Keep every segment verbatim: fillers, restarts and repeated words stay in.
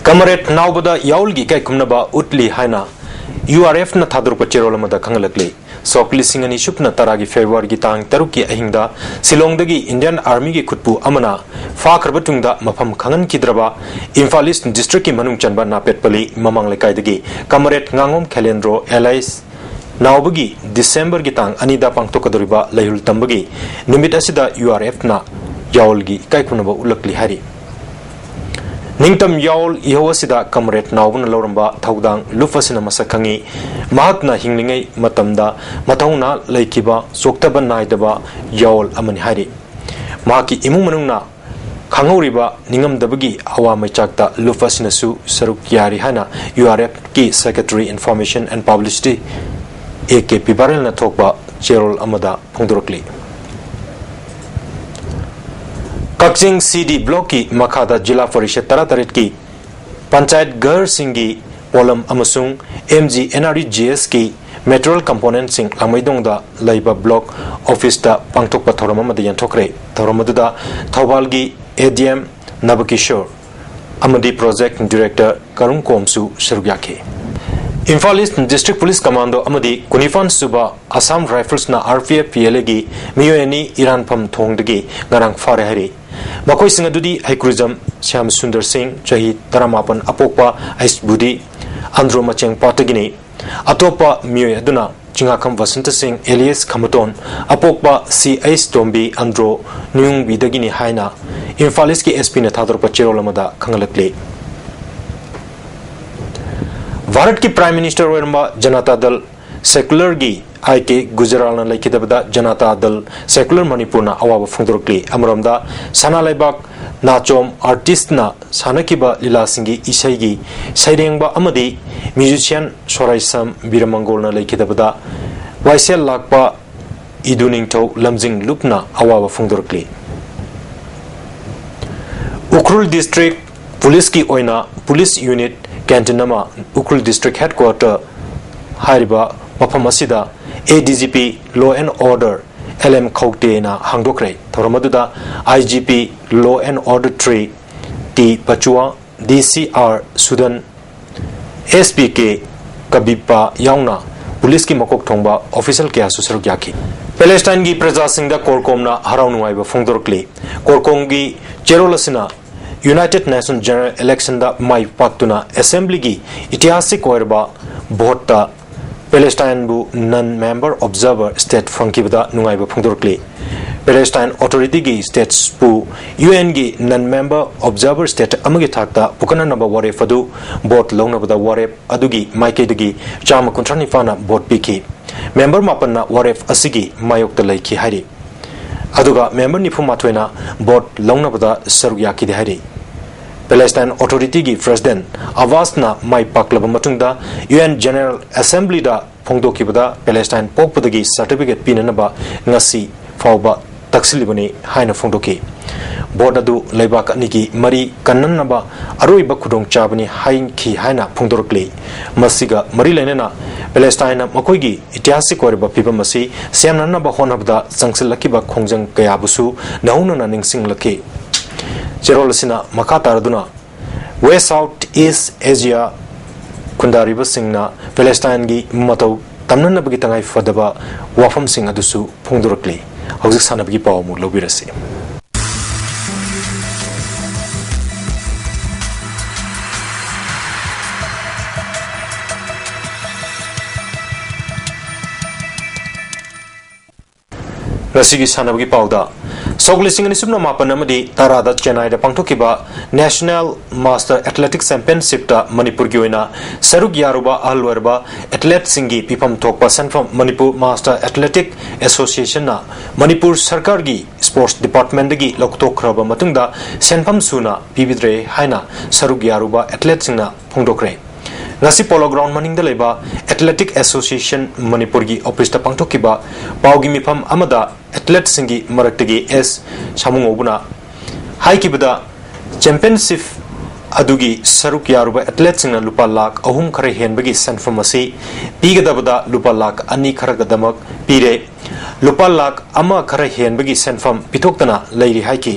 ꯀꯃꯔꯦꯗ ꯅꯥꯎꯕꯗ ꯌꯥꯑꯣꯜꯒꯤ ꯏꯀꯥꯏ ꯈꯨꯝꯅꯕ ꯎꯠꯂꯤ ꯍꯥꯏꯅ ꯌꯨ ꯑꯥꯔ ꯑꯦꯐꯅ ꯊꯥꯗꯣꯔꯛꯄ ꯆꯦꯔꯣꯜ ꯑꯃꯗ ꯈꯪꯍꯜꯂꯛꯂꯤ꯫ ꯁꯣꯛ ꯂꯤꯁꯤꯡ ꯑꯅꯤ ꯁꯨꯞꯅ ꯇꯔꯥꯒꯤ ꯐꯦꯕ꯭ꯔꯨꯋꯥꯔꯤꯒꯤ ꯇꯥꯡ ꯇꯔꯨꯛꯀꯤ ꯑꯍꯤꯡꯗ ꯁꯤꯂꯣꯡꯗꯒꯤ ꯏꯟꯗꯤꯌꯟ ꯑꯥꯔꯃꯤꯒꯤ ꯈꯨꯠꯄꯨ ꯑꯃꯅ ꯐꯥꯈ꯭ꯔꯕ ꯇꯨꯡꯗ ꯃꯐꯝ ꯈꯪꯍꯟꯈꯤꯗ꯭ꯔꯕ ꯏꯝꯐꯥꯜ ꯏꯁ ꯗꯤꯁꯇ꯭ꯔꯤꯛꯀꯤ ꯃꯅꯨꯡ ꯆꯟꯕ ꯅꯥꯄꯦꯠꯄꯂꯤ ꯃꯃꯥꯡ ꯂꯩꯀꯥꯏꯗꯒꯤ ꯀꯃꯔꯦꯗ ꯉꯥꯉꯣꯝ ꯈꯦꯂꯦꯟꯗ꯭ꯔꯣ ꯑꯦꯂꯥꯏꯁ ꯅꯥꯎꯕꯒꯤ ꯗꯤꯁꯦꯝꯕꯔꯒꯤ ꯇꯥꯡ ꯑꯅꯤꯗ ꯄꯥꯡꯊꯣꯛꯀꯗꯧꯔꯤꯕ ꯂꯩꯍꯨꯜ ꯇꯝꯕꯒꯤ ꯅꯨꯃꯤꯠ ꯑꯁꯤꯗ ꯌꯨ ꯑꯥꯔ ꯑꯦꯐꯅ ꯌꯥꯑꯣꯜꯒꯤ ꯏꯀꯥꯏ ꯈꯨꯝꯅꯕ ꯎꯠꯂꯛꯂꯤ ꯍꯥꯏꯔꯤ꯫ ꯅꯤꯡꯇꯝ ꯌꯥꯑꯣꯜ ꯏꯍꯧ ꯑꯁꯤꯗ ꯀꯃꯔꯦꯗ ꯅꯥꯎꯕꯅ ꯂꯧꯔꯝꯕ ꯊꯧꯗꯥꯡ ꯂꯨꯞ ꯑꯁꯤꯅ ꯃꯁꯛ ꯈꯪꯉꯤ꯫ ꯃꯍꯥꯛꯅ ꯍꯤꯡꯂꯤꯉꯩ ꯃꯇꯝꯗ ꯃꯊꯧꯅꯥ ꯂꯩꯈꯤꯕ ꯆꯣꯛꯊꯕ ꯅꯥꯏꯗꯕ ꯌꯥꯑꯣꯜ ꯑꯃꯅꯤ ꯍꯥꯏꯔꯤ꯫ ꯃꯍꯥꯛꯀꯤ ꯏꯃꯨꯡ ꯃꯅꯨꯡꯅ ꯈꯪꯍꯧꯔꯤꯕ ꯅꯤꯡꯉꯝꯗꯕꯒꯤ ꯑꯋꯥ ꯃꯩꯆꯥꯛꯇ ꯂꯨꯞ ꯑꯁꯤꯅꯁꯨ ꯁꯔꯨꯛ ꯌꯥꯔꯤ ꯍꯥꯏꯅ ꯌꯨ ꯑꯥꯔ ꯑꯦꯐꯀꯤ Secretary Information and Publicity A K P ꯕꯥꯔꯦꯜꯅ ꯊꯣꯛꯄ ꯆꯦꯔꯣꯜ ꯑꯃꯗ ꯐꯣꯡꯗꯣꯔꯛꯂꯤ꯫ ꯀꯛꯆꯤꯡ ꯁꯤ ꯗꯤ ꯕ꯭ꯂꯣꯛꯀꯤ ꯃꯈꯥꯗ ꯖꯤꯂꯥ ꯄꯔꯤꯁꯠ ꯇꯔꯥꯇꯔꯦꯠꯀꯤ ꯄꯟꯆꯥꯌꯠ ꯘꯔꯁꯤꯡꯒꯤ ꯄꯣꯠꯂꯝ ꯑꯃꯁꯨꯡ M G N R E G ꯑꯦꯁꯀꯤ ꯃꯦꯇꯔꯤꯌꯦꯜ ꯀꯝꯄꯣꯅꯦꯟꯠꯁꯤꯡ ꯂꯥꯡꯃꯩꯗꯣꯡꯗ ꯂꯩꯕ ꯕ꯭ꯂꯣꯛ ꯑꯣꯐꯤꯁꯇ ꯄꯥꯡꯊꯣꯛꯄ ꯊꯧꯔꯝ ꯑꯃꯗ ꯌꯦꯟꯊꯣꯛꯈ꯭ꯔꯦ꯫ ꯊꯧꯔꯝ ꯑꯗꯨꯗ ꯊꯧꯕꯥꯜꯒꯤ ꯑꯦ ꯗꯤ ꯑꯦꯝ ꯅꯕꯀꯤꯁꯣꯔ ꯑꯃꯗꯤ ꯄ꯭ꯔꯣꯖꯦꯛ ꯗꯤꯔꯦꯛꯇꯔ ꯀꯔꯨꯡ ꯀꯣꯝꯁꯨ ꯁꯔꯨꯛ ꯌꯥꯈꯤ꯫ Imphal east district police commando ꯑꯃꯗꯤ ꯀꯨꯟꯅꯤꯄꯥꯟ ꯁꯨꯕ ꯑꯁꯥꯝ ꯔꯥꯏꯐꯜꯁꯅ R P F P L ꯑꯦꯒꯤ ꯃꯤꯑꯣꯏ ꯑꯅꯤ ꯏꯔꯥꯟꯐꯝ ꯊꯣꯡꯗꯒꯤ ꯉꯔꯥꯡ ꯐꯥꯔꯦ ꯍꯥꯏꯔꯤ꯫ ꯃꯈꯣꯏꯁꯤꯡ ꯑꯗꯨꯗꯤ ꯍꯩꯀ꯭ꯔꯨꯖꯝ ꯁ꯭ꯌꯥꯝ ꯁꯨꯟꯗꯔ ꯁꯤꯡ, ꯆꯍꯤ ꯇꯔꯥꯃꯥꯄꯟ ꯑꯄꯣꯛꯄ ꯑꯩꯁ ꯕꯨꯗꯤ ꯑꯟꯗ꯭ꯔꯣ ꯃꯆꯦꯡ ꯄꯥꯠꯇꯒꯤꯅꯤ꯫ ꯑꯇꯣꯞꯄ ꯃꯤꯑꯣꯏ ꯑꯗꯨꯅ ꯆꯤꯡꯉꯥꯈꯝ ꯕꯁꯟꯇ ꯁꯤꯡ ꯑꯦꯂꯤꯌꯥꯁ ꯈꯝꯕꯇꯣꯟ, ꯑꯄꯣꯛꯄ ꯁꯤ ꯑꯩꯁ ꯇꯣꯝꯕꯤ ꯑꯟꯗ꯭ꯔꯣ ꯅꯨꯌꯨꯡꯕꯤꯗꯒꯤꯅꯤ ꯍꯥꯏꯅ ꯏꯝꯐꯥꯜ ꯏꯁꯀꯤ ꯑꯦꯁ ꯄꯤꯅ ꯊꯥꯗꯣꯔꯛꯄ ꯆꯦꯔꯣꯜ ꯑꯃꯗ ꯈꯪꯍꯜꯂꯛꯂꯤ꯫ ꯚꯥꯔꯠꯀꯤ ꯄ꯭ꯔꯥꯏꯝ ꯃꯤꯅꯤꯁꯇꯔ ꯑꯣꯏꯔꯝꯕ ꯖꯅꯇꯥ ꯗꯜ ꯁꯦꯀꯨꯂꯔꯒꯤ ꯑꯥꯏ ꯀꯦ ꯒꯨꯖꯔꯥꯜꯅ ꯂꯩꯈꯤꯗꯕꯗ ꯖꯅꯇꯥ ꯗꯜ ꯁꯦꯀꯨꯂꯔ ꯃꯅꯤꯄꯨꯔꯅ ꯑꯋꯥꯕ ꯐꯣꯡꯗꯣꯔꯛꯂꯤ꯫ ꯑꯃꯔꯣꯝꯗ ꯁꯅꯥ ꯂꯩꯕꯥꯛ ꯅꯥꯆꯣꯝ ꯑꯥꯔꯇꯤꯁꯅ ꯁꯥꯟꯅꯈꯤꯕ ꯂꯤꯂꯥꯁꯤꯡꯒꯤ ꯏꯁꯩꯒꯤ ꯁꯩꯔꯦꯡꯕ ꯑꯃꯗꯤ ꯃ꯭ꯌꯨꯖꯤꯁꯤꯌꯥꯟ ꯁꯣꯔꯥꯏꯁꯝ ꯕꯤꯔꯃꯪꯒꯣꯜꯅ ꯂꯩꯈꯤꯗꯕꯗ ꯋꯥꯏꯁꯦꯜ ꯂꯥꯛꯄ ꯏꯗꯨ ꯅꯤꯡꯊꯧ ꯂꯝꯖꯤꯡ ꯂꯨꯞꯅ ꯑꯋꯥꯕ ꯐꯣꯡꯗꯣꯔꯛꯂꯤ꯫ ꯎꯈ꯭ꯔꯨꯜ ꯗꯤꯁꯇ꯭ꯔꯤꯛ ꯄꯨꯂꯤꯁꯀꯤ ꯑꯣꯏꯅ ꯄꯨꯂꯤꯁ ꯌꯨꯅꯤꯠ ꯀꯦꯟꯇꯤꯟ ꯑꯃ ꯎꯈ꯭ꯔꯨꯜ ꯗꯤꯁꯇ꯭ꯔꯤꯛ ꯍꯦꯗꯀ꯭ꯋꯥꯇꯔ ꯍꯥꯏꯔꯤꯕ ꯃꯐꯝ ꯑꯁꯤꯗ A D G P Law and Order L M ꯈꯧꯇꯦꯅ ꯍꯥꯡꯗꯣꯛꯈ꯭ꯔꯦ꯫ ꯊꯧꯔꯝ ꯑꯗꯨꯗ I G P Law and Order three T ꯄꯆꯨꯋꯥ, D C R ꯁꯨꯗꯟ, S P K ꯀꯕꯤꯄꯥ ꯌꯥꯎꯅ ꯄꯨꯂꯤꯁꯀꯤ ꯃꯀꯣꯛ ꯊꯣꯡꯕ ꯑꯣꯐꯤꯁꯤꯌꯦꯜ ꯀꯌꯥꯁꯨ ꯁꯔꯨꯛ ꯌꯥꯈꯤ꯫ ꯄꯦꯂꯦꯁꯇꯥꯏꯟꯒꯤ ꯄ꯭ꯔꯖꯥꯁꯤꯡꯗ ꯀꯣꯔꯀꯣꯝꯅ ꯍꯔꯥꯎ ꯅꯨꯡꯉꯥꯏꯕ ꯐꯣꯡꯗꯣꯔꯛꯂꯤ꯫ ꯀꯣꯔꯀꯣꯝꯒꯤ ꯆꯦꯔꯣꯜ ꯑꯁꯤꯅ United Nation General Election ꯗ ꯃꯥꯏ ꯄꯥꯛꯇꯨꯅ ꯑꯦꯁꯦꯝꯕ꯭ꯂꯤꯒꯤ ꯏꯇꯤꯍꯥꯁꯤꯛ ꯑꯣꯏꯔꯕ ꯚꯣꯠꯇ ꯄꯦꯂꯦꯁꯇꯥꯏꯟꯕꯨ non member observer state ꯐꯪꯈꯤꯕꯗ ꯅꯨꯡꯉꯥꯏꯕ ꯐꯣꯡꯗꯣꯔꯛꯂꯤ꯫ ꯄꯦꯂꯦꯁꯇꯥꯏꯟ ꯑꯣꯊꯣꯔꯤꯇꯤꯒꯤ ꯁ꯭ꯇꯦꯇꯁꯄꯨ U ꯑꯦꯟꯒꯤ non member observer state ꯑꯃꯒꯤ ꯊꯥꯛꯇ ꯄꯨꯈꯠꯅꯅꯕ ꯋꯥꯔꯦꯞ ꯑꯗꯨ ꯚꯣꯠ ꯂꯧꯅꯕꯗ ꯋꯥꯔꯦꯞ ꯑꯗꯨꯒꯤ ꯃꯥꯏꯀꯩꯗꯒꯤ ꯆꯥꯝꯃ ꯀꯨꯟꯊ꯭ꯔꯥ ꯅꯤꯄꯥꯟꯅ ꯚꯣꯠ ꯄꯤꯈꯤ꯫ ꯃꯦꯝꯕꯔ ꯃꯥꯄꯟꯅ ꯋꯥꯔꯦꯞ ꯑꯁꯤꯒꯤ ꯃꯥꯌꯣꯛꯇ ꯂꯩꯈꯤ ꯍꯥꯏꯔꯤ꯫ ꯑꯗꯨꯒ ꯃꯦꯝꯕꯔ ꯅꯤꯐꯨ ꯃꯥꯊꯣꯏꯅ ꯚꯣꯠ ꯂꯧꯅꯕꯗ ꯁꯔꯨꯛ ꯌꯥꯈꯤꯗꯦ ꯍꯥꯏꯔꯤ꯫ ꯄꯦꯂꯦꯁꯇꯥꯏꯟ ꯑꯣꯊꯣꯔꯤꯇꯤꯒꯤ ꯄ꯭ꯔꯦꯁꯤꯗꯦꯟꯠ ꯑꯕꯥꯁꯅ ꯃꯥꯏ ꯄꯥꯛꯂꯕ ꯃꯇꯨꯡꯗ ꯌꯨ ꯑꯦꯟ ꯖꯦꯅꯔꯦꯜ ꯑꯦꯁꯦꯝꯕ꯭ꯂꯤꯗ ꯐꯣꯡꯗꯣꯛꯈꯤꯕꯗ ꯄꯦꯂꯦꯁꯇꯥꯏꯟ ꯄꯣꯛꯄꯗꯒꯤ ꯁꯔꯇꯤꯐꯤꯀꯦꯠ ꯄꯤꯅꯅꯕ ꯉꯁꯤ ꯐꯥꯎꯕ ꯇꯛꯁꯤꯜꯂꯤꯕꯅꯤ ꯍꯥꯏꯅ ꯐꯣꯡꯗꯣꯛꯈꯤ꯫ ꯚꯣꯠ ꯑꯗꯨ ꯂꯩꯕꯥꯛ ꯑꯅꯤꯒꯤ ꯃꯔꯤ ꯀꯟꯅꯅꯕ ꯑꯔꯣꯏꯕ ꯈꯨꯗꯣꯡꯆꯥꯕꯅꯤ ꯍꯥꯏꯈꯤ ꯍꯥꯏꯅ ꯐꯣꯡꯗꯣꯔꯛꯂꯤ꯫ ꯃꯁꯤꯒ ꯃꯔꯤ ꯂꯩꯅꯅ ꯄꯦꯂꯦꯁꯇꯥꯏꯟꯅ ꯃꯈꯣꯏꯒꯤ ꯏꯇꯤꯍꯥꯁꯤꯛ ꯑꯣꯏꯔꯕ ꯐꯤꯚꯝ ꯑꯁꯤ ꯁꯦꯝꯅꯅꯕ ꯍꯣꯠꯅꯕꯗ ꯆꯪꯁꯤꯜꯂꯛꯈꯤꯕ ꯈꯣꯡꯖꯪ ꯀꯌꯥꯕꯨꯁꯨ ꯅꯧꯍꯧꯅꯅ ꯅꯤꯡꯁꯤꯡꯂꯛꯈꯤ꯫ ꯆꯦꯔꯣꯜ ꯑꯁꯤꯅ ꯃꯈꯥ ꯇꯥꯔꯗꯨꯅ West South East Asia ꯈꯨꯟꯗꯥꯔꯤꯕꯁꯤꯡꯅ ꯄꯦꯂꯦꯁꯇꯥꯏꯟꯒꯤ ꯃꯇꯧ ꯇꯝꯅꯅꯕꯒꯤ ꯇꯉꯥꯏ ꯐꯗꯕ ꯋꯥꯐꯝꯁꯤꯡ ꯑꯗꯨꯁꯨ ꯐꯣꯡꯗꯣꯔꯛꯂꯤ꯫ ꯍꯧꯖꯤꯛ ꯁꯥꯟꯅꯕꯒꯤ ꯄꯥꯎ ꯑꯃꯨꯛ ꯂꯧꯕꯤꯔꯁꯤ꯫ ꯉꯁꯤꯒꯤ ꯁꯥꯟꯅꯕꯒꯤ ꯄꯥꯎꯗ, ꯁꯣꯛ ꯂꯤꯁꯤꯡ ꯑꯅꯤ ꯁꯨꯞꯅ ꯃꯥꯄꯟ ꯑꯃꯗꯤ ꯇꯔꯥꯗ ꯆꯦꯟꯅꯥꯏꯗ ꯄꯥꯡꯊꯣꯛꯈꯤꯕ National Master Athletic Championship ꯇ ꯃꯅꯤꯄꯨꯔꯒꯤ ꯑꯣꯏꯅ ꯁꯔꯨꯛ ꯌꯥꯔꯨꯕ ꯑꯍꯜ ꯑꯣꯏꯔꯕ ꯑꯦꯊꯂꯦꯠꯁꯤꯡꯒꯤ ꯄꯤꯐꯝ ꯊꯣꯛꯄ ꯁꯦꯟꯐꯝ ꯃꯅꯤꯄꯨꯔ Master Athletic Association ꯅ ꯃꯅꯤꯄꯨꯔ ꯁꯔꯀꯥꯔꯒꯤ sports department ꯇꯒꯤ ꯂꯧꯊꯣꯛꯈ꯭ꯔꯕ ꯃꯇꯨꯡꯗ ꯁꯦꯟꯐꯝ ꯁꯨꯅ ꯄꯤꯕꯤꯗ꯭ꯔꯦ ꯍꯥꯏꯅ ꯁꯔꯨꯛ ꯌꯥꯔꯨꯕ ꯑꯦꯊꯂꯦꯠꯁꯤꯡꯅ ꯐꯣꯡꯗꯣꯛꯈ꯭ꯔꯦ꯫ ꯉꯁꯤ Polo Ground ꯃꯅꯤꯡꯗ ꯂꯩꯕ Athletic Association ꯃꯅꯤꯄꯨꯔꯒꯤ office ꯇ ꯄꯥꯡꯊꯣꯛꯈꯤꯕ ꯄꯥꯎꯒꯤ ꯃꯤꯐꯝ ꯑꯃꯗ ꯑꯦꯊꯂꯦꯠꯁꯤꯡꯒꯤ ꯃꯔꯛꯇꯒꯤ ꯑꯦꯁ ꯁꯥꯃꯨꯉꯧꯕꯅ ꯍꯥꯏꯈꯤꯕꯗ, championship ꯑꯗꯨꯒꯤ ꯁꯔꯨꯛ ꯌꯥꯔꯨꯕ ꯑꯦꯊꯂꯦꯠꯁꯤꯡꯅ ꯂꯨꯄꯥ ꯂꯥꯈ ꯑꯍꯨꯝ ꯈꯔ ꯍꯦꯟꯕꯒꯤ ꯁꯦꯟꯐꯝ ꯑꯁꯤ ꯄꯤꯒꯗꯕꯗ ꯂꯨꯄꯥ ꯂꯥꯈ ꯑꯅꯤ ꯈꯔꯒꯗꯃꯛ ꯄꯤꯔꯦ꯫ ꯂꯨꯄꯥ ꯂꯥꯈ ꯑꯃ ꯈꯔ ꯍꯦꯟꯕꯒꯤ ꯁꯦꯟꯐꯝ ꯄꯤꯊꯣꯛꯇꯅ ꯂꯩꯔꯤ ꯍꯥꯏꯈꯤ꯫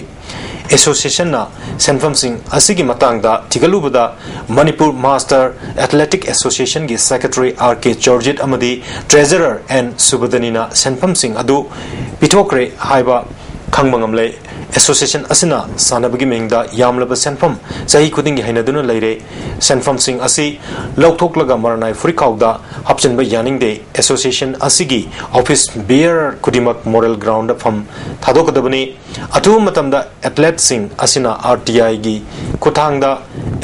ꯑꯦꯁꯣꯁꯤꯌꯦꯁꯟꯅ ꯁꯦꯟꯐꯝꯁꯤꯡ ꯑꯁꯤꯒꯤ ꯃꯇꯥꯡꯗ ꯊꯤꯒꯠꯂꯨꯕꯗ, Manipur master athletic ꯑꯦꯁꯣꯁꯤꯌꯦꯁꯟꯒꯤ secretary R ꯀꯦ ꯖꯣꯔꯖꯤꯠ ꯑꯃꯗꯤ ꯇ꯭ꯔꯦꯖꯔꯔ ꯑꯦꯟ ꯁꯨꯕꯗꯅꯤꯅ ꯁꯦꯟꯐꯝꯁꯤꯡ ꯑꯗꯨ ꯄꯤꯊꯣꯛꯈ꯭ꯔꯦ ꯍꯥꯏꯕ ꯈꯪꯕ ꯉꯝꯂꯦ꯫ ꯑꯦꯁꯣꯁꯤꯌꯦꯁꯟ ꯑꯁꯤꯅ ꯁꯥꯟꯅꯕꯒꯤ ꯃꯤꯡꯗ ꯌꯥꯝꯂꯕ ꯁꯦꯟꯐꯝ ꯆꯍꯤ ꯈꯨꯗꯤꯡꯒꯤ ꯍꯩꯅꯗꯨꯅ ꯂꯩꯔꯦ꯫ ꯁꯦꯟꯐꯝꯁꯤꯡ ꯑꯁꯤ ꯂꯧꯊꯣꯛꯂꯒ ꯃꯔꯅꯥꯏ ꯐꯨꯔꯤꯈꯥꯎꯗ ꯍꯥꯞꯆꯤꯟꯕ ꯌꯥꯅꯤꯡꯗꯦ꯫ ꯑꯦꯁꯣꯁꯤꯌꯦꯁꯟ ꯑꯁꯤꯒꯤ ꯑꯣꯐꯤꯁ ꯕꯤꯌꯔ ꯈꯨꯗꯤꯡꯃꯛ ꯃꯣꯔꯦꯜ ꯒ꯭ꯔꯥꯎꯟꯗ ꯐꯝ ꯊꯥꯗꯣꯛꯀꯗꯕꯅꯤ꯫ ꯑꯊꯨꯕ ꯃꯇꯝꯗ ꯑꯦꯊꯂꯦꯠꯁꯤꯡ ꯑꯁꯤꯅ ꯑꯥꯔ ꯇꯤ ꯑꯥꯏꯒꯤ ꯈꯨꯠꯊꯥꯡꯗ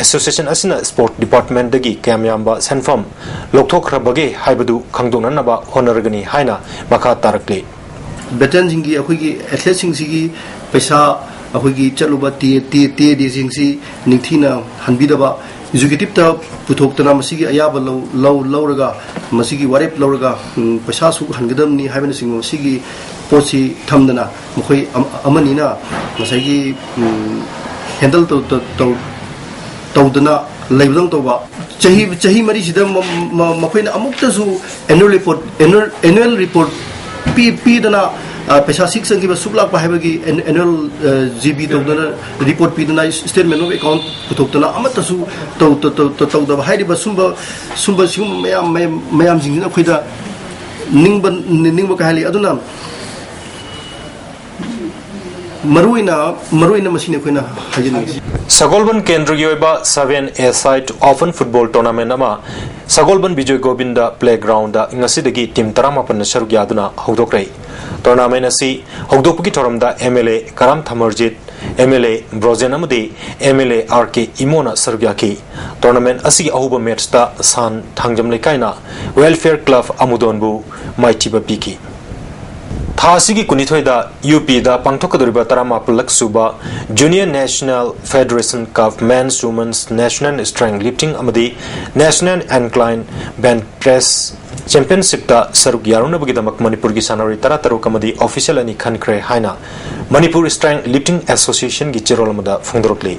ꯑꯦꯁꯣꯁꯤꯌꯦꯁꯟ ꯑꯁꯤꯅ ꯁ꯭ꯄꯣꯔꯠ ꯗꯤꯄꯥꯔꯠꯃꯦꯟꯠꯇꯒꯤ ꯀꯌꯥꯝ ꯌꯥꯝꯕ ꯁꯦꯟꯐꯝ ꯂꯧꯊꯣꯛꯈ꯭ꯔꯕꯒꯦ ꯍꯥꯏꯕꯗꯨ ꯈꯪꯗꯣꯛꯅꯅꯕ ꯍꯣꯠꯅꯔꯒꯅꯤ ꯍꯥꯏꯅ ꯃꯈꯥ ꯇꯥꯔꯛꯂꯤ꯫ ꯚꯦꯇꯔꯟꯁꯤꯡꯒꯤ, ꯑꯩꯈꯣꯏꯒꯤ ꯑꯦꯊꯂꯦꯠꯁꯤꯡꯁꯤꯒꯤ ꯄꯩꯁꯥ, ꯑꯩꯈꯣꯏꯒꯤ ꯆꯠꯂꯨꯕ ꯇꯤ ꯑꯦ ꯗꯤꯁꯤꯡꯁꯤ ꯅꯤꯡꯊꯤꯅ ꯍꯟꯕꯤꯗꯕ, ꯑꯦꯛꯖꯤꯀ꯭ꯌꯨꯇꯤꯞꯇ ꯄꯨꯊꯣꯛꯇꯅ ꯃꯁꯤꯒꯤ ꯑꯌꯥꯕ ꯂꯧ, ꯂꯧ, ꯂꯧꯔꯒ, ꯃꯁꯤꯒꯤ ꯋꯥꯔꯦꯞ ꯂꯧꯔꯒ, ꯎꯝ, ꯄꯩꯁꯥ ꯑꯁꯨꯛ ꯍꯟꯒꯗꯕꯅꯤ ꯍꯥꯏꯕꯅꯆꯤꯡꯕ ꯃꯁꯤꯒꯤ ꯄꯣꯠꯁꯤ ꯊꯝꯗꯅ ꯃꯈꯣꯏ ꯑꯃ-, ꯑꯃꯅꯤꯅ ꯉꯁꯥꯏꯒꯤ, ꯎꯝ, ꯍꯦꯟꯗꯜ ꯇꯧ-, ꯇꯧ-, ꯇꯧ-, ꯇꯧꯗꯅ ꯂꯩꯕꯗꯧꯅ ꯇꯧꯕ꯫ ꯆꯍꯤ, ꯆꯍꯤ ꯃꯔꯤꯁꯤꯗ ꯃ-, ꯃ-, ꯃꯈꯣꯏꯅ ꯑꯃꯨꯛꯇꯁꯨ annual report, annual, annual report ꯄꯤ-, ꯄꯤꯗꯅ, ꯑ, ꯄꯩꯁꯥ ꯁꯤꯛ ꯆꯪꯈꯤꯕ ꯁꯨꯛ ꯂꯥꯛꯄ ꯍꯥꯏꯕꯒꯤ annual, ꯑ, ꯖꯤ ꯕꯤ ꯇꯧꯗꯅ, report ꯄꯤꯗꯅ, statement of account ꯄꯨꯊꯣꯛꯇꯅ ꯑꯃꯠꯇꯁꯨ ꯇꯧ-, ꯇꯧ-, ꯇꯧ-, ꯇꯧꯗꯕ ꯍꯥꯏꯔꯤꯕ ꯁꯨꯝꯕ, ꯁꯨꯝꯕ ꯁꯤꯒꯨꯝꯕ ꯃꯌꯥꯝ, ꯃꯌꯥꯝ, ꯃꯌꯥꯝꯁꯤꯡꯁꯤꯅ ꯑꯩꯈꯣꯏꯗ ꯅꯤꯡꯕ, ꯅꯤꯡꯕ ꯀꯥꯏꯍꯜꯂꯤ꯫ ꯑꯗꯨꯅ ꯃꯔꯨꯑꯣꯏꯅ, ꯃꯔꯨꯑꯣꯏꯅ ꯃꯁꯤꯅꯤ ꯑꯩꯈꯣꯏꯅ ꯍꯥꯏꯖꯅꯤꯡꯉꯤꯁꯤ꯫ ꯁꯒꯣꯜꯕꯟ ꯀꯦꯟꯗ꯭ꯔꯒꯤ ꯑꯣꯏꯕ seven-a-side open football tournament ꯑꯃ ꯁꯒꯣꯜꯕꯟ ꯕꯤꯖꯣꯏ ꯒꯣꯕꯤꯟꯗ playground ꯉꯁꯤꯗꯒꯤ team ꯇꯔꯥꯃꯥꯄꯟꯅ ꯁꯔꯨꯛ ꯌꯥꯗꯨꯅ ꯍꯧꯗꯣꯛꯈ꯭ꯔꯦ꯫ Tournament ꯑꯁꯤ ꯍꯧꯗꯣꯛꯄꯒꯤ ꯊꯧꯔꯝꯗ M L A Karam ꯊꯃꯔꯖꯤꯠ, M L A Brojen ꯑꯃꯗꯤ M L A R K ꯏꯃꯣꯅ ꯁꯔꯨꯛ ꯌꯥꯈꯤ꯫ Tournament ꯑꯁꯤꯒꯤ ꯑꯍꯧꯕ matchꯇ ꯁꯥꯟ ꯊꯥꯡꯖꯝ ꯂꯩꯀꯥꯏꯅ Welfare Club ꯑꯃꯨꯗꯣꯟꯕꯨ ꯃꯥꯏꯊꯤꯕ ꯄꯤꯈꯤ꯫ ꯊꯥ ꯑꯁꯤꯒꯤ ꯀꯨꯟꯅꯤꯊꯣꯏꯗ ꯌꯨ ꯄꯤꯗ ꯄꯥꯡꯊꯣꯛꯀꯗꯧꯔꯤꯕ ꯇꯔꯥꯃꯥꯄꯜꯂꯛ ꯁꯨꯕ Junior National Federation Cup Men's Women's National Strength Lifting ꯑꯃꯗꯤ National Incline Bench Press Championshipꯇ ꯁꯔꯨꯛ ꯌꯥꯔꯨꯅꯕꯒꯤꯗꯃꯛ ꯃꯅꯤꯄꯨꯔꯒꯤ ꯁꯥꯟꯅꯔꯣꯏ ꯇꯔꯥꯇꯔꯨꯛ ꯑꯃꯗꯤ official ꯑꯅꯤ ꯈꯟꯈ꯭ꯔꯦ ꯍꯥꯏꯅ ꯃꯅꯤꯄꯨꯔ Strength Lifting Associationꯒꯤ ꯆꯦꯔꯣꯜ ꯑꯃꯗ ꯐꯣꯡꯗꯣꯔꯛꯂꯤ꯫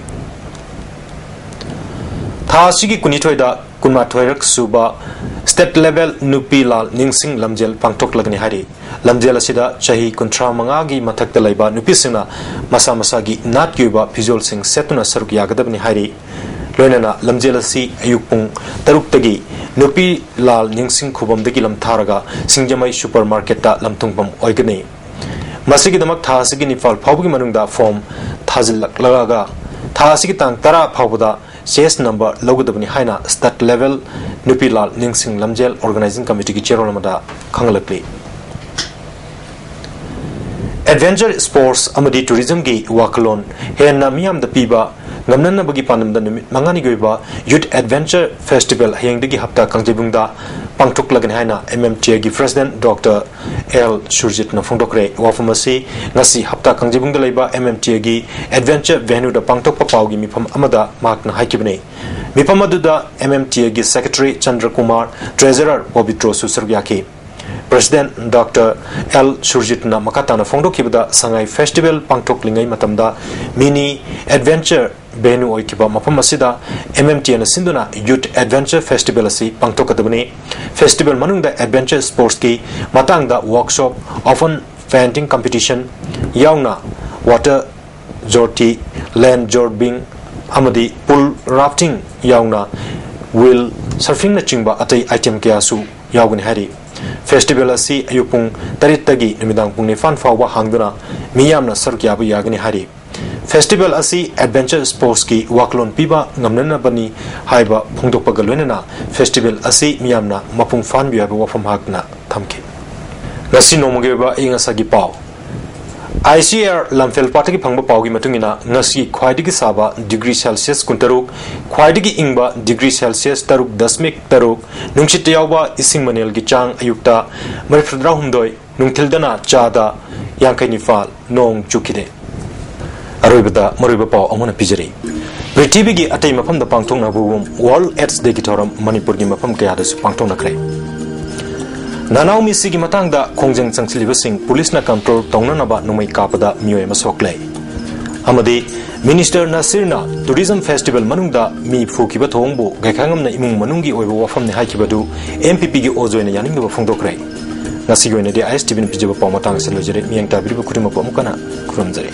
ꯊꯥ ꯑꯁꯤꯒꯤ ꯀꯨꯟꯅꯤꯊꯣꯏꯗ ꯀꯨꯟꯃꯥꯊꯣꯏꯔꯛ ꯁꯨꯕ State level ꯅꯨꯄꯤ ꯂꯥꯜ ꯅꯤꯡꯁꯤꯡ ꯂꯝꯖꯦꯜ ꯄꯥꯡꯊꯣꯛꯂꯒꯅꯤ ꯍꯥꯏꯔꯤ꯫ ꯂꯝꯖꯦꯜ ꯑꯁꯤꯗ ꯆꯍꯤ ꯀꯨꯟꯊ꯭ꯔꯥ ꯃꯉꯥꯒꯤ ꯃꯊꯛꯇ ꯂꯩꯕ ꯅꯨꯄꯤꯁꯤꯡꯅ ꯃꯁꯥ ꯃꯁꯥꯒꯤ ꯅꯥꯠꯀꯤ ꯑꯣꯏꯕ ꯐꯤꯖꯣꯜꯁꯤꯡ ꯁꯦꯠꯇꯨꯅ ꯁꯔꯨꯛ ꯌꯥꯒꯗꯕꯅꯤ ꯍꯥꯏꯔꯤ꯫ ꯂꯣꯏꯅꯅ ꯂꯝꯖꯦꯜ ꯑꯁꯤ ꯑꯌꯨꯛ ꯄꯨꯡ ꯇꯔꯨꯛꯇꯒꯤ ꯅꯨꯄꯤ ꯂꯥꯜ ꯅꯤꯡꯁꯤꯡ ꯈꯨꯕꯝꯗꯒꯤ ꯂꯝꯊꯥꯔꯒ ꯁꯤꯡꯖꯃꯩ ꯁꯨꯄꯔ ꯃꯥꯔꯀꯦꯠꯇ ꯂꯝꯊꯨꯡꯐꯝ ꯑꯣꯏꯒꯅꯤ꯫ ꯃꯁꯤꯒꯤꯗꯃꯛ ꯊꯥ ꯑꯁꯤꯒꯤ ꯅꯤꯄꯥꯜ ꯐꯥꯎꯕꯒꯤ ꯃꯅꯨꯡꯗ ꯐꯣꯔꯝ ꯊꯥꯖꯤꯜꯂꯛꯂꯒ ꯊꯥ ꯑꯁꯤꯒꯤ ꯇꯥꯡ ꯇꯔꯥ ꯐꯥꯎꯕꯗ ꯁꯤ ꯑꯦꯁ ꯅꯝꯕꯔ ꯂꯧꯒꯗꯕꯅꯤ ꯍꯥꯏꯅ ꯁ꯭ꯇꯦꯠ ꯂꯦꯚꯦꯜ ꯅꯨꯄꯤ ꯂꯥꯜ ꯅꯤꯡꯁꯤꯡ ꯂꯝꯖꯦꯜ ꯑꯣꯔꯒꯅꯥꯏꯖꯤꯡ ꯀꯃꯤꯇꯤꯒꯤ ꯆꯦꯔꯣꯜ ꯑꯃꯗ ꯈꯪꯍꯜꯂꯛꯂꯤ꯫ ꯑꯦꯗꯚꯦꯟꯆꯔ ꯁ꯭ꯄꯣꯔꯠꯁ ꯑꯃꯗꯤ ꯇꯨꯔꯤꯖꯝꯒꯤ ꯋꯥꯈꯜꯂꯣꯟ ꯍꯦꯟꯅ ꯃꯤꯌꯥꯝꯗ ꯄꯤꯕ ꯉꯝꯅꯅꯕꯒꯤ ꯄꯥꯟꯗꯝꯗ ꯅꯨꯃꯤꯠ ꯃꯉꯥꯅꯤꯒꯤ ꯑꯣꯏꯕ ꯌꯨꯠ ꯑꯦꯗꯚꯦꯟꯆꯔ ꯐꯦꯁꯇꯤꯚꯦꯜ ꯍꯌꯦꯡꯗꯒꯤ ꯍꯞꯇꯥ ꯀꯥꯡꯖꯩꯕꯨꯡꯗ ꯄꯥꯡꯊꯣꯛꯂꯒꯅꯤ ꯍꯥꯏꯅ ꯑꯦꯝ ꯑꯦꯝ ꯇꯤ ꯑꯦꯒꯤ ꯄ꯭ꯔꯦꯁꯤꯗꯦꯟꯠ ꯗꯣꯛꯇꯔ ꯑꯦꯜ ꯁꯨꯔꯖꯤꯠꯅ ꯐꯣꯡꯗꯣꯛꯈ꯭ꯔꯦ꯫ ꯋꯥꯐꯝ ꯑꯁꯤ ꯉꯁꯤ ꯍꯞꯇꯥ ꯀꯥꯡꯖꯩꯕꯨꯡꯗ ꯂꯩꯕ ꯑꯦꯝ ꯑꯦꯝ ꯇꯤ ꯑꯦꯒꯤ ꯑꯦꯗꯚꯦꯟꯆꯔ ꯚꯦꯅꯨꯗ ꯄꯥꯡꯊꯣꯛꯄ ꯄꯥꯎꯒꯤ ꯃꯤꯐꯝ ꯑꯃꯗ ꯃꯍꯥꯛꯅ ꯍꯥꯏꯈꯤꯕꯅꯤ꯫ ꯃꯤꯐꯝ ꯑꯗꯨꯗ ꯑꯦꯝ ꯑꯦꯝ ꯇꯤ ꯑꯦꯒꯤ ꯁꯦꯀ꯭ꯔꯦꯇꯔꯤ ꯆꯟꯗ꯭ꯔ ꯀꯨꯃꯥꯔ, ꯇ꯭ꯔꯦꯖꯔꯔ ꯄꯣꯕꯤꯇ꯭ꯔꯣꯁꯨ ꯁꯔꯨꯛ ꯌꯥꯈꯤ꯫ ꯄ꯭ꯔꯦꯁꯤꯗꯦꯟꯠ ꯗꯣꯛꯇꯔ ꯑꯦꯜ ꯁꯨꯔꯖꯤꯠꯅ ꯃꯈꯥ ꯇꯥꯅ ꯐꯣꯡꯗꯣꯛꯈꯤꯕꯗ, ꯁꯉꯥꯏ ꯐꯦꯁꯇꯤꯚꯦꯜ ꯄꯥꯡꯊꯣꯛꯂꯤꯉꯩ ꯃꯇꯝꯗ ꯃꯤꯅꯤ ꯑꯦꯗꯚꯦꯟꯆꯔ ꯚꯦꯅꯨ ꯑꯣꯏꯈꯤꯕ ꯃꯐꯝ ꯑꯁꯤꯗ ꯑꯦꯝ ꯑꯦꯝ ꯇꯤ ꯑꯦꯅ ꯁꯤꯟꯗꯨꯅ ꯌꯨꯠ ꯑꯦꯗꯚꯦꯟꯆꯔ ꯐꯦꯁꯇꯤꯚꯦꯜ ꯑꯁꯤ ꯄꯥꯡꯊꯣꯛꯀꯗꯕꯅꯤ꯫ ꯐꯦꯁꯇꯤꯚꯦꯜ ꯃꯅꯨꯡꯗ ꯑꯦꯗꯚꯦꯟꯆꯔ ꯁ꯭ꯄꯣꯔꯠꯁꯀꯤ ꯃꯇꯥꯡꯗ ꯋꯥꯔꯛꯁꯣꯞ, ꯑꯣꯄꯟ ꯄꯦꯟꯇꯤꯡ ꯀꯝꯄꯤꯇꯤꯁꯟ ꯌꯥꯎꯅ ꯋꯥꯇꯔ ꯖꯣꯔꯇꯤ, ꯂꯦꯟ ꯖꯣꯔꯕꯤꯡ ꯑꯃꯗꯤ ꯄꯨꯜ ꯔꯥꯐꯇꯤꯡ ꯌꯥꯎꯅ ꯋꯤꯜ ꯁꯔꯐꯤꯡꯅꯆꯤꯡꯕ ꯑꯇꯩ ꯑꯥꯏꯇꯦꯝ ꯀꯌꯥꯁꯨ ꯌꯥꯎꯒꯅꯤ ꯍꯥꯏꯔꯤ꯫ ꯐꯦꯁꯇꯤꯚꯦꯜ ꯑꯁꯤ ꯑꯌꯨꯛ ꯄꯨꯡ ꯇꯔꯦꯠꯇꯒꯤ ꯅꯨꯃꯤꯗꯥꯡ ꯄꯨꯡ ꯅꯤꯄꯥꯟ ꯐꯥꯎꯕ ꯍꯥꯡꯗꯨꯅ ꯃꯤꯌꯥꯝꯅ ꯁꯔꯨꯛ ꯌꯥꯕ ꯌꯥꯒꯅꯤ ꯍꯥꯏꯔꯤ꯫ ꯐꯦꯁꯇꯤꯚꯦꯜ ꯑꯁꯤ ꯑꯦꯗꯚꯦꯟꯆꯔ ꯁ꯭ꯄꯣꯔꯠꯁꯀꯤ ꯋꯥꯈꯜꯂꯣꯟ ꯄꯤꯕ ꯉꯝꯅꯅꯕꯅꯤ ꯍꯥꯏꯕ ꯐꯣꯡꯗꯣꯛꯄꯒ ꯂꯣꯏꯅꯅ ꯐꯦꯁꯇꯤꯚꯦꯜ ꯑꯁꯤ ꯃꯤꯌꯥꯝꯅ ꯃꯄꯨꯡ ꯐꯥꯍꯟꯕꯤꯌꯨ ꯍꯥꯏꯕ ꯋꯥꯐꯝ ꯍꯥꯛꯅ ꯊꯝꯈꯤ꯫ ꯉꯁꯤ ꯅꯣꯡꯃꯒꯤ ꯑꯣꯏꯕ ꯑꯏꯪ ꯑꯁꯥꯒꯤ ꯄꯥꯎ꯫ ꯑꯥꯏ ꯁꯤ ꯑꯦ ꯑꯥꯔ ꯂꯝꯐꯦꯜ ꯄꯥꯠꯇꯒꯤ ꯐꯪꯕ ꯄꯥꯎꯒꯤ ꯃꯇꯨꯡ ꯏꯟꯅ, ꯉꯁꯤ ꯈ꯭ꯋꯥꯏꯗꯒꯤ ꯁꯥꯕ ꯗꯤꯒ꯭ꯔꯤ ꯁꯦꯜꯁꯤꯌꯁ ꯀꯨꯟꯇꯔꯨꯛ, ꯈ꯭ꯋꯥꯏꯗꯒꯤ ꯏꯪꯕ ꯗꯤꯒ꯭ꯔꯤ ꯁꯦꯜꯁꯤꯌꯁ ꯇꯔꯨꯛ ꯗꯁꯃꯤꯛ ꯇꯔꯨꯛ, ꯅꯨꯡꯁꯤꯠꯇ ꯌꯥꯎꯕ ꯏꯁꯤꯡ ꯃꯅꯦꯜꯒꯤ ꯆꯥꯡ ꯑꯌꯨꯛꯇ ꯃꯔꯤꯐꯨꯇꯔꯥꯍꯨꯝꯗꯣꯏ, ꯅꯨꯡꯊꯤꯜꯗꯅ ꯆꯥꯗ ꯌꯥꯡꯈꯩ ꯅꯤꯄꯥꯜ ꯅꯣꯡ ꯆꯨꯈꯤꯗꯦ꯫ ꯑꯔꯣꯏꯕꯗ ꯃꯔꯨꯑꯣꯏꯕ ꯄꯥꯎ ꯑꯃꯨꯛ ꯍꯟꯅ ꯄꯤꯖꯔꯤ꯫ ꯄ꯭ꯔꯤꯊꯤꯕꯤꯒꯤ ꯑꯇꯩ ꯃꯐꯝꯗ ꯄꯥꯡꯊꯣꯛꯅꯕꯒꯨꯝ ꯋꯥꯔꯜꯗ ꯑꯦꯗꯁ ꯗꯦꯒꯤ ꯊꯧꯔꯝ ꯃꯅꯤꯄꯨꯔꯒꯤ ꯃꯐꯝ ꯀꯌꯥꯗꯁꯨ ꯄꯥꯡꯊꯣꯛꯅꯈ꯭ꯔꯦ꯫ ꯅꯅꯥꯎ ꯃꯤꯁꯤꯒꯤ ꯃꯇꯥꯡꯗ ꯈꯣꯡꯖꯪ ꯆꯪꯁꯤꯜꯂꯤꯕꯁꯤꯡ ꯄꯨꯂꯤꯁꯅ ꯀꯟꯇ꯭ꯔꯣꯜ ꯇꯧꯅꯅꯕ ꯅꯣꯡꯃꯩ ꯀꯥꯞꯄꯗ ꯃꯤꯑꯣꯏ ꯑꯃ ꯁꯣꯛꯂꯦ꯫ ꯑꯃꯗꯤ ꯃꯤꯅꯤꯁꯇꯔ ꯅꯁꯤꯔꯅ ꯇꯨꯔꯤꯖꯝ ꯐꯦꯁꯇꯤꯚꯦꯜ ꯃꯅꯨꯡꯗ ꯃꯤ ꯐꯨꯈꯤꯕ ꯊꯧꯑꯣꯡꯕꯨ ꯒꯥꯏꯈꯥꯉꯝꯅ ꯏꯃꯨꯡ ꯃꯅꯨꯡꯒꯤ ꯑꯣꯏꯕ ꯋꯥꯐꯝꯅꯤ ꯍꯥꯏꯈꯤꯕꯗꯨ ꯑꯦꯝ ꯄꯤ ꯄꯤꯒꯤ ꯑꯣꯖ ꯑꯣꯏꯅ ꯌꯥꯅꯤꯡꯗꯕ ꯐꯣꯡꯗꯣꯛꯈ꯭ꯔꯦ꯫ ꯉꯁꯤꯒꯤ ꯑꯣꯏꯅꯗꯤ ꯑꯥꯏ ꯑꯦꯁ ꯇꯤ ꯚꯤꯅ ꯄꯤꯖꯕ ꯄꯥꯎ ꯃꯇꯥꯡ ꯑꯁꯤꯗ ꯂꯣꯏꯖꯔꯦ꯫ ꯃꯤꯠꯌꯦꯡ ꯇꯥꯕꯤꯔꯤꯕ ꯈꯨꯗꯤꯡꯃꯛꯄꯨ ꯑꯃꯨꯛ ꯍꯟꯅ ꯈꯨꯔꯨꯝꯖꯔꯤ꯫